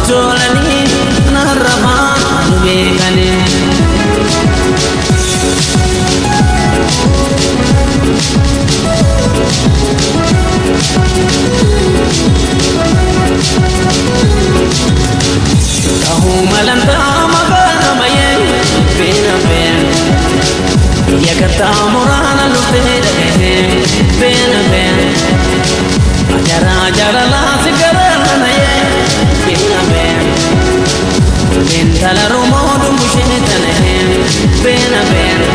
Tottolanii narrabaa nu beekanii. Tahuu malantaa magaalaa mayyee beena beena. Biyya qaxxaamuraan luftee dhagahee beena beena. Ajaraa jaalalaa si garaaranayee beena beena. Intala Oromoo dumbushee tanahee beena beena.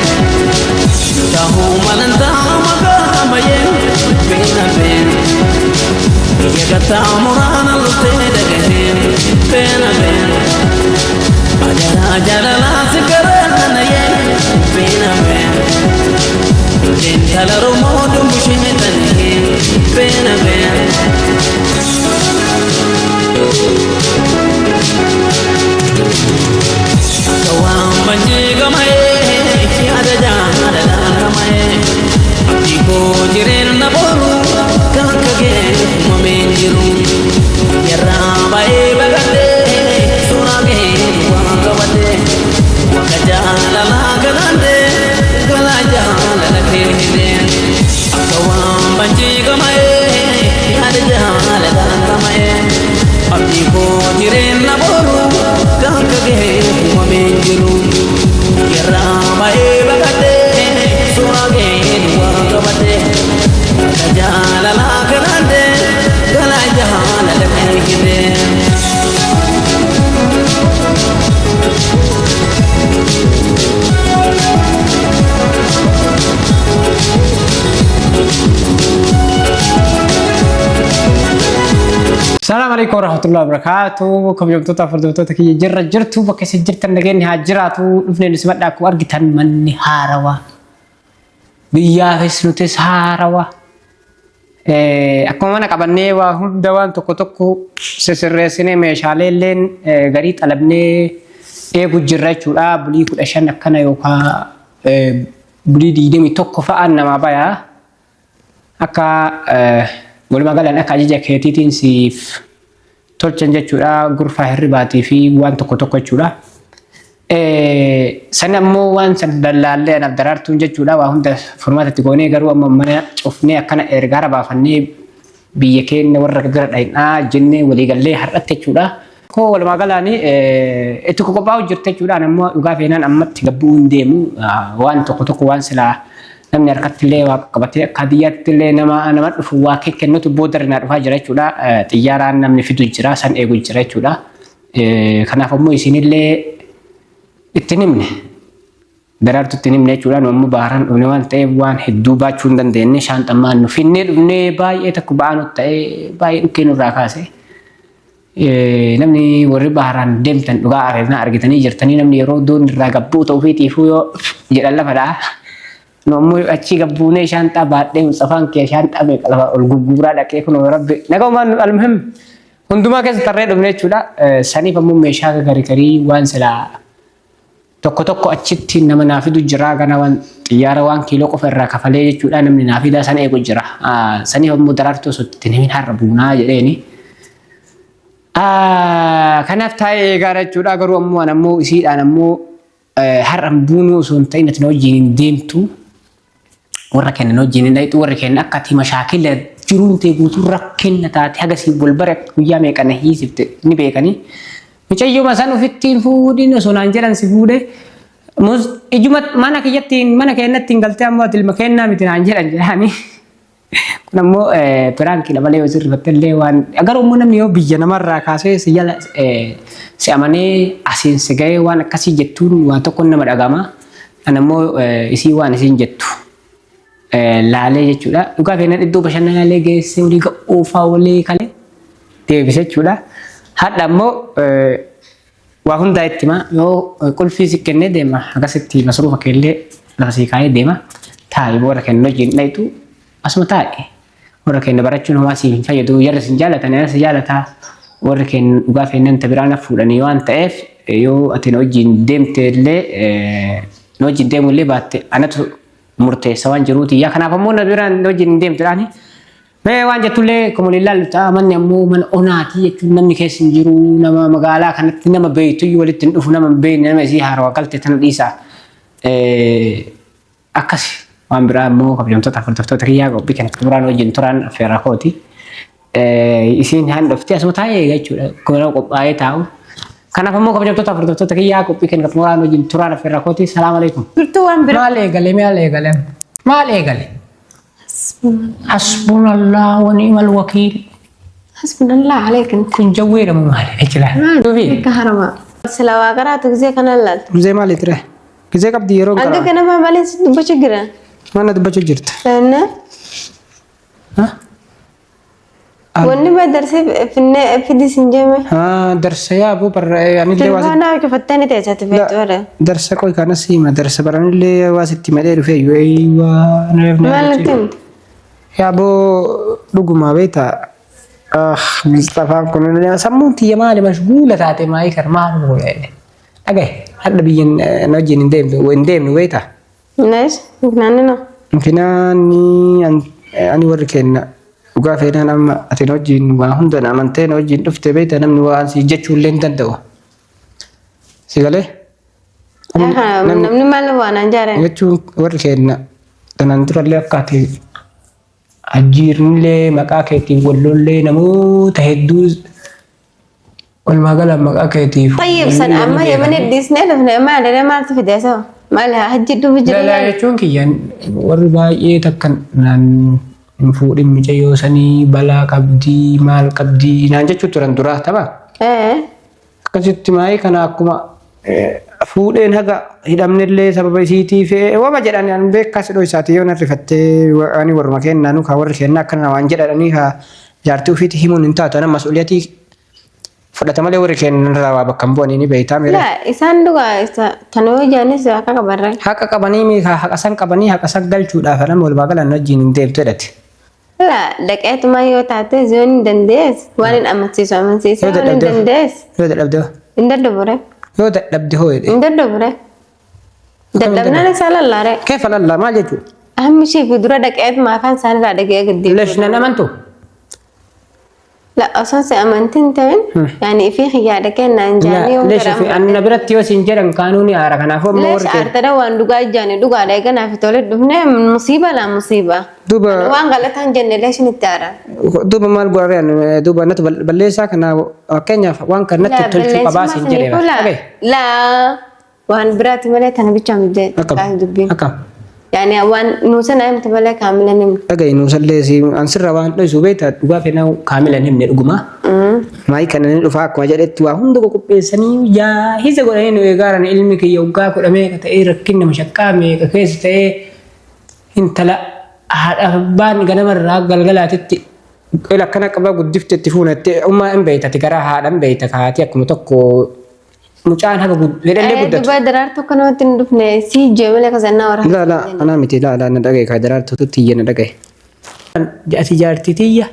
Tahuu malantaa magaalaa mayyee beena beena. Biyya qaxxaamuraan luftee dhagahee beena beena. Ajaraa jaalalaa si garaaranayee beena beena. Intala Oromoo dumbushee tanahee beena beena. Akka waan banjii gamayee yaada jaalalaa gamayee abdii koo jireenya boru kan akka kee uumameen jiru yarraa ba'ee baqadhee suuraa kee waan qabadhee waaqa jaalalaa galaandee galaa jaalala kee hidhee akka waan banjii gamayee yaada jaalalaa gamayee abdii koo jireenya boru kan akka kee uumameen jiru yarraa ba'ee baqadhee suuraa kee waan qabadhee waaqa jaalalaa galaandee galaa jaalala kee hidhee. Salaam alaikum warahmatullahi wabarakatuh. Kabajamtoota hordoftoota kiyya jirra jirtu bakka isin jirtan nageenyi haa jiraatu. Dhufnee nu simadhaa akkuma argitan manni haarawaa. Biyyaafis nutis haarawaa. Akkuma mana qabannee waa hunda waan tokko tokko sisirreessinee meeshaalee illeen garii xalabnee eegu jirra jechuudha. Bulii 15 akkana yookaan bulii 21 fa'aan namaa bayaa. Akka walumaa galaan akka ajaja keetiitiin siif tolchan jechuudha. Gurfaa hirribaatii fi waan tokko tokko jechuudha. San ammoo waan san dallaallee anaaf daraartuun jechuudha. Waa hunda furmaata itti goonee garuu amma mana cufnee akkana ergaara baafannee biyya keenya warra bira dhaynaa jennee waliigallee har'atti jechuudha. Koo walumaa galaan itti qophaa'u jirti jechuudha. Ani ammoo dhugaa feenaan ammatti gabbuu hin deemu. Waan tokko tokko waan silaa namni harkatti illee waa qabatee akka hadiyyaatti illee nama nama dhufu waa kennutu booda irraa dhufaa jira jechuudha. Xiyyaaraan namni fidu jira san eegu jira jechuudha. Kanaaf ammoo isinillee itti himne. Daraartu itti himne jechuudha. Nu ammoo baharaan dhufne waan ta'eef waan hedduu baachuu hin dandeenye shaanxammaan nu finnee dhufnee baay'ee tokko ba'aa nutti ta'ee baay'ee dhukkee nurraa kaase. Namni warri baharaan deemtan dhugaa areernaa argitanii jirtanii namni yeroo doon irraa gabbuu ta'u ofiitiifuu yoo jedhan lafa dha'a. Nu ammoo achii gabbuunee shaanxaa baadhee Mustafaan kee shaanxaa meeqa lafa ol gugguuraa dhaqee kun rabbi nagaumaan almuhim hundumaa keessa tarree dhufne jechuudha. Saniif ammoo meeshaa garigarii waan silaa tokko tokko achitti nama naa fidu jira gana waan xiyyaara waan kiiloo qofa irraa kafalee jechuudha namni naa fidaa sana eegu jira. Saniif ammoo daraartuu osoo itti himin har'a buunaa jedheeni. Kanaaf taa'ee eegaara jechuudha garuu ammoo an ammoo isiidhaan ammoo har'a buunuu osoo hin ta'in ati na wajjin hin deemtu. Warra kennan wajjin hin dhayxu warri kennan akka ati mashaakila jiruun tee guutuu rakkinna taate haga siin wal bare guyyaa meeqa na hiisifte ni beekanii. Mucayyuma san ofitti hin fuudhin osoo naan jedhan si fuudhe ijuma mana kiyyatti mana keennatti hin galtee ammoo ati ilma keennaa miti naan jedhan jedhanii. Kun ammoo piraankiidha malee yoo sirrifatte illee waan garuu immoo namni yoo biyya namarraa kaasee si jala si amanee asiin si ga'ee waan akkasii jettuun waan tokkoon nama dhagama. An ammoo isii waan isiin jettu laalee jechuudha. Dhugaa feenan iddoo bashannanaalee geessee walii oofaa walii kalee deebise jechuudha. Hadha ammoo waa hundaa itti himaa yoo qulfii si kennee deema akkasitti masruufa keellee lafa sii kaa'ee deema. Taa'i warra kennu wajjin dhayitu asuma taa'i. Warra kenna barachuun homaa siif hin fayyadu jarri sin jaalatan ana si jaalataa warri kennu dhugaa feennan ta biraa na fuudhanii waan ta'eef yoo ati na wajjin deemte illee na wajjin deemu illee baatte anatu murteessa waan jiruuti. Yaa kanaaf ammoo na biraan na wajjin hin deemtu dhaani. Mee waan jettullee akkuma ilaallu ta'a manni ammoo mana onaati jechuun namni keessa hin jiru nama magaalaa kanatti nama beektu walitti hin dhufu nama hin beekne nama isii haarawaa galte tana dhiisa. Akkasi waan biraa immoo kabajamtoota hordoftoota kiyyaa qophii kana xumuraan wajjin turan affeerraa kooti. Isiin haan dhufte asuma taa'ee eega jechuudha. Akkuma nama qophaa'ee taa'u. Kanaaf immoo kabajamtoota hordoftoota kiyyaa qophii kana xumuraan wajjin turan affeerraa kooti. Salaam alaikum. Turtuu waan biraa. Maal eegale maal eegale maal eegale? Hasbunallah wa ni'mal wakiil. Hasbunallah alaykum. Kun jawweedha moo maali jechuudha. Duufi. Akka haramaa. Sila waa qaraatu gisee kana laaltu. Gizee maali ture? Gizee qabdi yeroo Hanga garaa. ganama malee si dubbachuu jira. Mana dubbachuu jirta. Sanna Ha? wanni ba darsee finnee fidis hin jeeme. Ha darsa yaa boo barra anillee waa Telefoonaa cufattee ni teessatti feetu darsa qoy kanas hima darsa baranillee waa sitti malee dhufee yoo eeyyuu Maal natti himte? Yaa boo dhugumaa beektaa ah Mustafaan kun sammuun tiyya maali mashguula taate maayii kar maal godhe dhagaye hadha biyyan na wajjin hin deemtu hin deemnu beektaa. Lees naannoo. Kinaani ani warri kenna dhugaa feenaan amma ati na wajjin waa hunda na amantee na wajjin dhufte beektaa namni waan si jechuu illee hin danda'u. Si galee? Namni maal waan an jaare? Jechuun warri kenna tanaan durallee akka ati ajjiirnillee maqaa keetiin wallollee namoota hedduu walumaa gala maqaa keetiif. Tayyib san amma yemani dhiisnee dhufne amma adana maaltu fide asoo? Maal hajji dhufu Lalaa jiru? jechuun kiyyan warri baay'ee takka naan hin fuudhin mucayyoo sanii balaa qabdii maal qabdii naan jechuu turan duraa tapha. Ee. Akkasitti maayii kana akkuma fuudheen haga hidhamnellee sababa isiitiif wama jedhan an beekaa sidhoo isaati yoo narrifattee ani warruma kennaa nu kaa warri kennaa akkana waan jedhanii kaa jaartii ofiitti himuun hin taatu ana mas'uuliyatii fudhata malee warri kennarraa waa bakka hin bu'anii ni beektaa miira. Laa isaan dhugaa isa tanoo ijaanis akka qabarra. Haqa qabanii miika haqa san qabanii haqa san galchuudhaaf nama walumaa galan wajjin hin deemtu jedhate. Laa dhaqeetuma yoo taate yoo hin dandees waan hin amansiisu amansiisa Yoo waan hin dadhabde dandees yoo dadhabde hoo? hin dadhabure Yoo dadhabde hoo jedhe. hin dadhabure. Dadhabnaan isaa lallaare. Keefa lallaa maal jechuudha? Hammi ishee fi dura dhaqeetuma afaan isaaniirraa dhaqee gadi. Lesh nan amantu? La osoo si amantiin ta'in yaani ifii xiyyaa dhaqee naan jaanii yoo Lesh fi anna biratti yoo siin jedhan kaanuuni aara kanaafuu amma Lesh warri kee. aartara waan dhugaa ijaani dhugaadha eeganaa fi tole dhufne musiiba laa musiiba. Duuba Waan galataan jenne lesh nitti aara. duuba maal godhare duuba natti balleessaa kana fakkeenyaaf waan kan natti tolchuu qabaa siin jedhe. La la waan biraati malee tana bichaa miti Akkam dubbiin. akkam. Yaani waan nuusa naa himte malee kaamila ni himte. Dhaga'i nuusallee si ansirra waan dho'isu beektaa dhugaa feenaa kaamila hin himne dhugumaa. Maayii kana ni dhufaa akkuma jedhetti waa hunda qopheessanii jaahisa godhanii nu eegaaran ilmi kiyya waggaa kudha meeqa ta'ee rakkinna mashaqqaa meeqa keessa ta'ee intala haadha abbaan ganamarraa galgalaatitti ila akkana qabaa guddifte itti fuunatte ummaa hin beektati garaa haadha hin beekta kaati akkuma tokko mucaan haga fedhallee guddatu. Duba daraartuu akka namatti hin dhufne si ijjee malee kasannaa wara. Laa laa anaa miti laa laa na dhagaye kaa daraartuu tiyya na dhagaye. Ati jaartii tiyya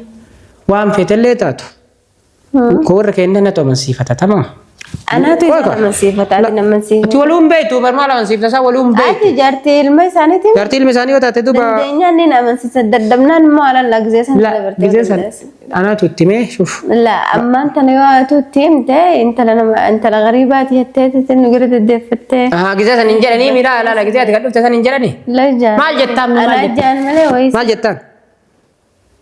waan feetellee taatu. Ko warra keenya natu amansiifata tamam. Anaatu isaan amansiifata ati na Ati amansiifata. waluun beektu bar maal amansiifta isaa waluun beektu. Ati jaartii ilma isaaniitiin Jaartii ilma isaanii yoo taate duuba dandeenyaan ni amansiisa dadhabnaan immoo alalla gizee san la dabartee gizee san anaatu itti mee shuf. La ammaan tana yoo atu itti himte intala nama intala gariibaati jettee nu gara deddeeffattee. Ahaa gizee san hin jedhanii miidhaa laala gizee ati kan dhufte san hin jedhanii. La jaan. Maal jettaan maal Anaa jettaan? jaan malee wayii. Maal jettaan?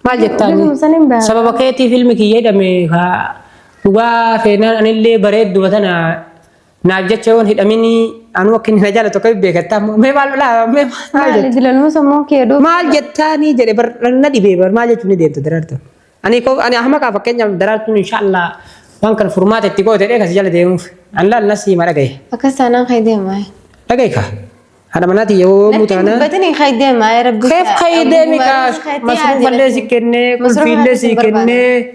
Maal jettaan? Bifuma san hin beeku. Sababa keetiif ilmi kiyya hidhame kaa dhugaa feenaan anillee bareedduma tana naaf jecha yoon hidhaminii anuu akka inni na jaalatu akka beekattaa mee maal laa mee maal Maali jettu? dilaluma sammuu kee dhufu. Maal jettaanii jedhe bar na dhibee bar maal jechuun ni deemta daraartu. Ani ko ani ahma kaa fakkeenyaaf daraartuun inshaallah waan kana furmaata itti goote dhee kasi jala deemuuf. An laal nasii ma dhagaye. Akkas taanaan kee deemaa. Dhagaye kaa. Haadha manaatii yoo Natti mutaanaa. dubbatin kee deemaa rabbi. Keef kayyadee kaa masruufallee si kennee qulfiillee si kennee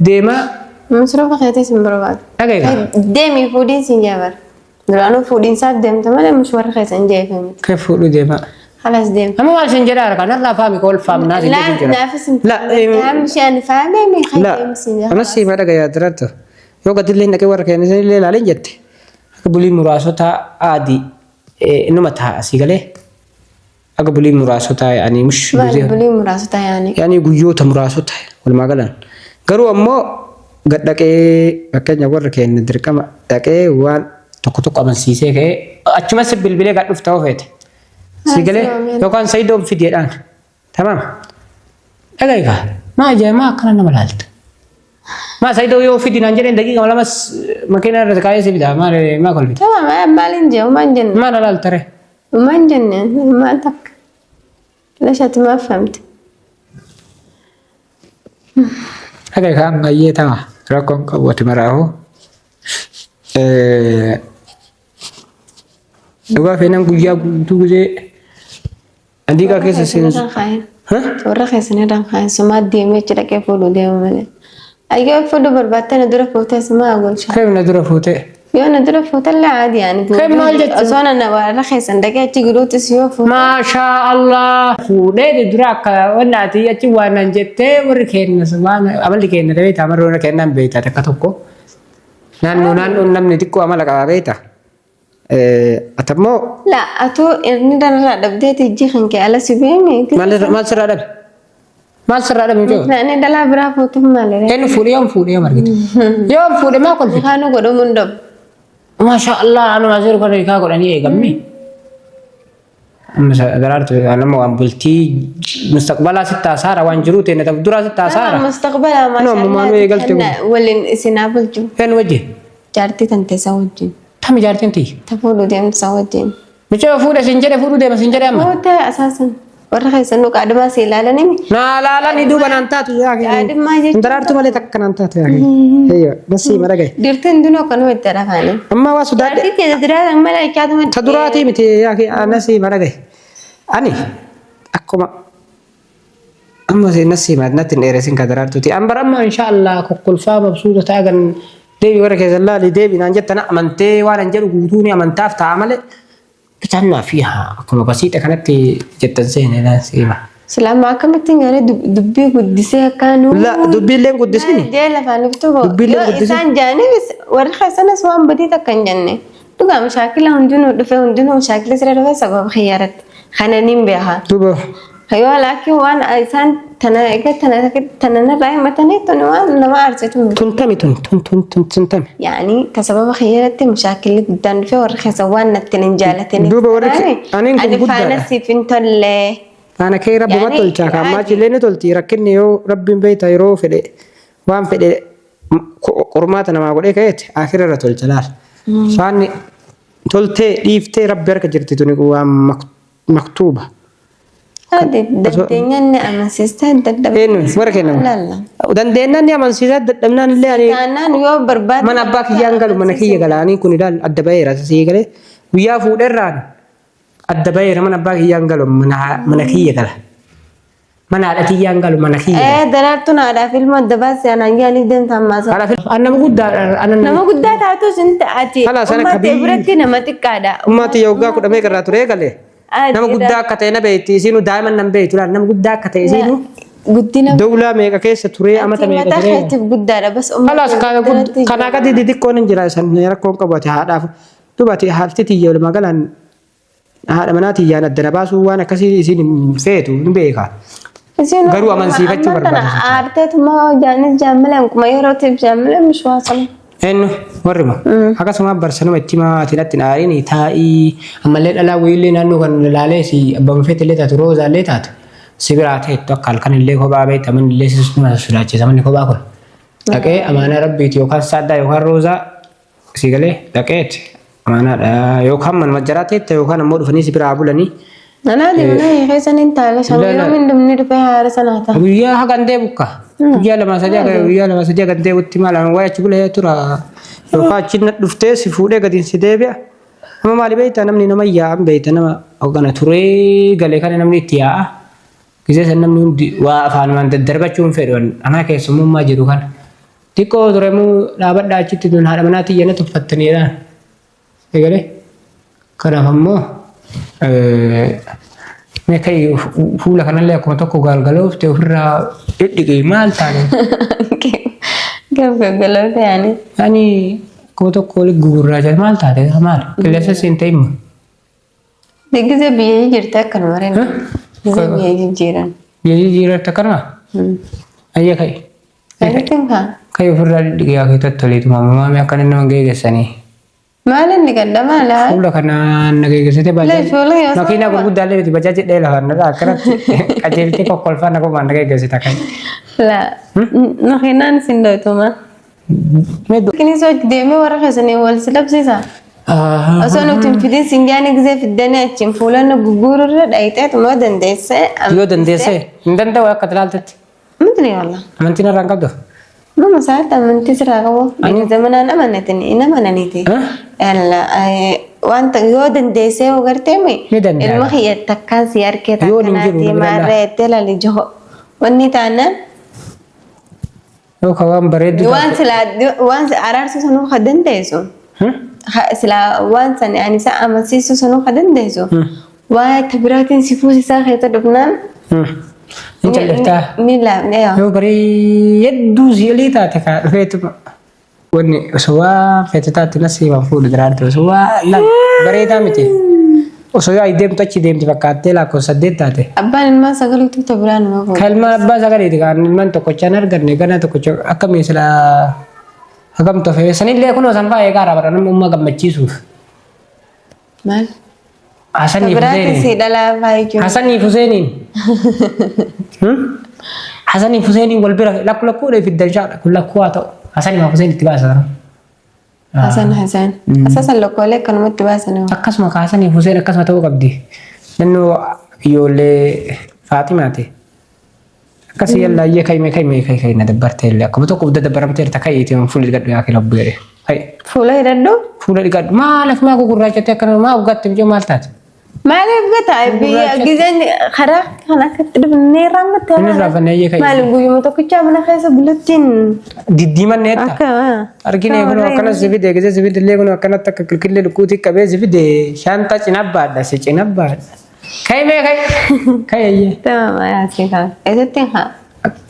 deema. Masruufa keetis hin barbaadu. Dhagaye kaa. Deemii fuudhiin siin jaabar. Duraanuu fuudhiinsaaf deemta malee mishwarra keessa hin jeefamte. Keef fuudhuu deema. Halas deemta. Amma maal sin jedhaa harkaa narraa faami ka ol faamnaa sin jedhu jira. Naafis hin La Naafis ani faamee mi la kee siin jaabar. anas siima dhagaya daraartu. Yoo gadillee dhaqee warra keenya illee ilaaleen jette. Akka bulii muraasota adii numa taa'a asii galee. Akka bulii muraasota yaani mush Maali bulii muraasota yaani? Yaani guyyoota muraasota walumaa galaan. Garuu ammoo gad dhaqee fakkeenya warra keenya dirqama dhaqee waan tokko tokko amansiisee ka'ee achumas bilbilee gad dhufta yoo feete. Si galee yookaan sayidoon fideedhaan. Tamaam. Dhaga'i kaa. Maa ajaa'iba maa akkana nama laalta. Maa sayidoo yoo fidi naan jedheen daqiiqa lamas makiinaa irra kaa'ee si fida maa maa kolfita. Tamaam maaliin jee umaan jenne. Maa na laalta ree. Umaan jenne maa takka. Lashati maaf famte. Dhaga'i kaa ammayyee tama rakkoon qabu ati maraahu. Dhugaa feenaan guyyaa guutuu guzee Andiiqaa keessa seensu. Warra keessan irraan kaayan sumaa deemee achi dhaqee fuudhuu deema malee. Ayyoo fuudhuu barbaattee na dura fuutee sumaa golcha. Keem na dura fuutee. Yoo na dura fuutellee caadi yaani. Keem maal jechuun? Osoo na warra keessan dhaqee achi giruutis yoo fuute. Maashaa Allah. Fuudhee dura akka wanna ati achi waan nan jettee warri keenya waan amalli keenya beektaa amalli warra keenyaan beektaa takka tokko. Naannoo naannoon namni xiqqoo amala qaba beektaa. Ati ammoo La atuu inni dararraa dhabdeeti ijji kan kee ala si beemi. maal sirraa dhabe? Maal sirraa dhabe mucoo? Inni dhalaa biraa fuutuuf maali? Eenyu fuudhe yoom fuudhe yoom argite? Yoom fuudhe maa kolfite? Kaanu godhamu hin dhabu. Maasha Allah anuma asiru kana hiikaa godhanii eegamni. Amma daraartu nama waan bultii mustaqbalaa sitti haasaara waan jiruu ta'e na duraa sitti haasaara. Mustaqbalaa No, ammumaanuu eegalte kun. Waliin isin haa bulchu. Eenyu wajjin? Jaartii tante isa wajjin. Tami jaartiin tiyya. Ta fuudhuu deemtu isa wajjin. Mucayoo fuudhe sin jedhe fuudhuu deema sin jedhe amma. Fuutee asaasan. Warra keessan nu qaadhimaa si ilaalanii. Naa laalanii duuba naan taatu yaa kee. Qaadhimaa jechuun. Daraartu malee takka naan taatu yaa kee. Eeyyo nasii mara gahe. Dirtiin hundinuu akkanuma itti rafaanii. Amma waa sodaadhe. Jaartii tee duraa malee ichaatuma. Ta duraatii miti yaa kee nasii mara gahe. Ani akkuma Amma si nasi himaat natti hin dheeressin ka daraartuuti. An bara amma insha Allah kokkolfaa mabsuuta ta'a gan deebi warra keessan laali deebi naan jettan amantee waan an jedhu guutuu ni amantaaf ta'a malee bitannaa fi haa akkuma basiixa kanatti jettan seene naan si hima. Silaa akkamittiin galee dubbii guddisee akka nuu. La dubbiilleen guddisini. Jee lafaan dhuftu boo. Dubbiillee Yoo guddisini. isaan jaaniif warri keessanis waan badii takka hin jenne. Dhugaa mashaakila hundinuu dhufe hundinuu mashaakila sirra dhufe sababa kiyyaaratti. Kana niin beeka. Duuba Yoo laakiin waan isaan tana egaa tana tana narraa himatanii tuni waan nama aarsitu miti. tun tami tun tun tun tun tun tami. Yaani ka sababa kiyyaaratti mashaakilli guddaan dhufe warri keessa waan natti hin jaalataniif. Duuba warri aniin kun Ani guddaadha. faana siif hin tolle. Faana kee rabbuma Yaani tolchaa kan ammaa yaadi. chillee ni tolti rakkinni yoo rabbiin beekta yeroo fedhe waan fedhe qormaata namaa godhee ka'eeti akira irra tolcha laal. Faanni toltee dhiiftee rabbi harka jirti tuni waan maktuuba. Ati dandeenyaan ni amansiista dadhabnaan. Eenyuun warra kennamu. Lalla. Dandeenyaan ni amansiisa dadhabnaan illee ani Taanaan yoo barbaade. mana abbaa kiyyaan galu mana kiyya galaanii kun ilaal adda baheera sii galee guyyaa fuudherraan adda baheera mana abbaa kiyyaan galu mana kiyya gala. Mana haadha tiyyaan galu mana kiyya gala. Ee daraartuun haadhaaf ilmoo adda baasee anaan yaanii deemta ammaa sana. Haadhaaf an nama guddaa anan Nama guddaa taatus hin ati Kala sana ummaa ta'e kabii- biratti nama xiqqaadha. Ummaa tiyya waggaa kudha meeqa irraa ture eegale. Nama guddaa akka ta'e na beekti isiinuu daa'ima nan beektu laal nama guddaa akka ta'e isiinuu Guddina dawlaa meeqa keessa turee amata meeqa mataa turee. keetiif guddaadha bas ummaa Kalaas ta'e biratti kanaa gadi xixiqqoon hin jira san rakkoon qabu ati haadhaaf duuba ati haalti tiyya walumaa galaan haadha manaa tiyyaan adda na baasuu waan akkasii isiin hin feetu hin beeka. Isiin Garuu amansiifachuu ammaan tana barbaachisa. aarteetuma jaanis jaammileen kuma yerootiif jaammileen mishwaa sana. Eenyu warri ma akkasuma barsanuma itti himaa ati natti hin aarin taa'ii ammallee dhalaa wayiillee naannoo kan ilaalee si abbama feete illee taatu roozaa illee taatu si biraa ta'ettu akka halkan illee kophaa beekta manni illee si nama sodaachisa manni kophaa kun dhaqee amaanaa rabbiiti yookaan saaddaa yookaan roozaa si galee dhaqeet amaanaadha yookaan manuma jaraa teetta yookaan ammoo dhufanii si biraa bulanii Anaa deemnaa hiikee saniin taala La, la. yoom hin dhumni dhufee haara sanaa ta'a. Guyyaa hagan deebukka. Guyyaa lama sadii haga guyyaa lama sadii hagan deebutti maal an waa'ee achi bulee tura. Yookaan achi na dhuftee si fuudhee gadi si deebi'a. Amma maali beektaa namni nama yaa'an beekta nama hoggana turee galee kana namni itti yaa'a. Gisee san namni hundi waa afaanumaan daddarbachuu hin fedhu anaa keessummummaa jiru kana. Xiqqoo turemuu dhaabadhaa achitti tun haadha manaa tiyya na tuffattaniidhaan. Egalee kanaaf ammoo mee ka'i fuula kanallee akkuma tokko gaalgaloofte ofirraa dhidhiqi maal taane. Gaf gaggaloofte yaani. Ani akkuma tokko wali gugurraa jira maal taate maal qilleensa siin ta'imma. Gisee biyya jijjiirte akkanuma reen. Gisee biyya jijjiiran. Biyya jijjiirratti akkanuma? Ayya ka'i. Ka'itti kaa. Ka'i ofirraa dhidhiqee yaa kee tottoliitu maamii akkana nama geegessanii. Maal inni gadda maal haa? Fuula kanaan na geegessite Lee, fuula yoo Makiinaa gurguddaallee miti bajaajii dhee lafaan irraa akkanatti qajeeltee kokkolfaa na qomaan na geegessite ka'i. La. Makiinaan sin dhoytuma. Mee Kinis hojii deemee warra keessanii wal si labsiisa. Osoo nuti hin fidin sin jaani gisee fiddanii achiin fuula nu gugguururra dhayixeetuma dandeessee. Yoo dandeesse hin danda'u akka ilaaltetti. Miti ni walla. Amantiin irraa hin qabdu. Mama isaatti amantii sirraa qabu. Biyya zamanaan amanatin hin amananiiti. Wanta yoo dandeessee yoo gartee mi Ni danda'a. ilma kiyya takkaan si harkee Yoo hin jiru, takkanaati ni danda'a. maarree jettee laali jiho. Wanni taanaan Yoo ka waan bareeddu waan silaa waan araarsu sanuu ka dandeessu. Silaa waan san ani isa amansiisuu sanuu ka dandeessu. Waa ta biraatiin si fuusisaa keessa dhufnaan. Ni calliftaa. Ni laafne yaa. Yoo bareedduu si'ilii taate kaa dhufeetuma. Wanni osoo waa feete taate na siimaan fuudhu diraarti osoo waa bareedaa miti. Osoo yoo deemtu achi deemti fakkaattee lakkoofsa 8 taate. Abbaan ilmaan sagaliitu ta biraa nama fuudha. Kan ilmaan abbaa sagaleeti kan ilmaan tokkochaan arganne gana tokkocha akkamii silaa hagam tofe sanillee kunoo san fa'aa eegaa bara nama ummaa gammachiisuuf. Maal? Hasanii Biraatiin Huseeniin. si dhalaa baay'ee. Hasanii Huseeniin. Hasanii Huseeniin wal bira lakku lakkuudha fiddan shaadha kun lakkuu haa ta'u. Hasanii Huseen itti baasa. Hasan Hasan. Asasan lokkoolee akkanumatti baasan. Akkasuma kaasanii Huseen akkasuma ta'uu qabdi. Naannoo ijoollee Faaximaati. Akkasii yallaa iyyee ka'i ka'i ka'i ka'i na dabbartee illee akkuma tokko guddaa dabbaramteerta ka'iitii fuula dhiqadhu yaa kee lubbuu jedhe. Ka'i Fuula hidhadhu. fuula dhiqadhu maal maa gugurraachattee akkana maa uggaatti mijoo maal taate? Maaliif gata biyya gizeen karaa kan akkatti dhufnee raammatte. Inni raafannee iyyee ka'i. Maaliif guyyuma tokkichaa mana keessa buluttiin Diddiimanne jetta. akka Argine kun akkana si fide gisee si fide illee kun akkanatti akka kilkillee lukkuutii qabee si fide shaantaa cina baadha si cina baadha. Ka'i mee ka'i ka'i iyyee. Tamam yaasii kan. Eessatti haa?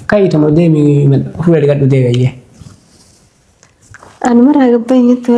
Ka'iituma deemi fuula dhiqadhu deemi iyyee. Anuma raagabbaa hin jettu.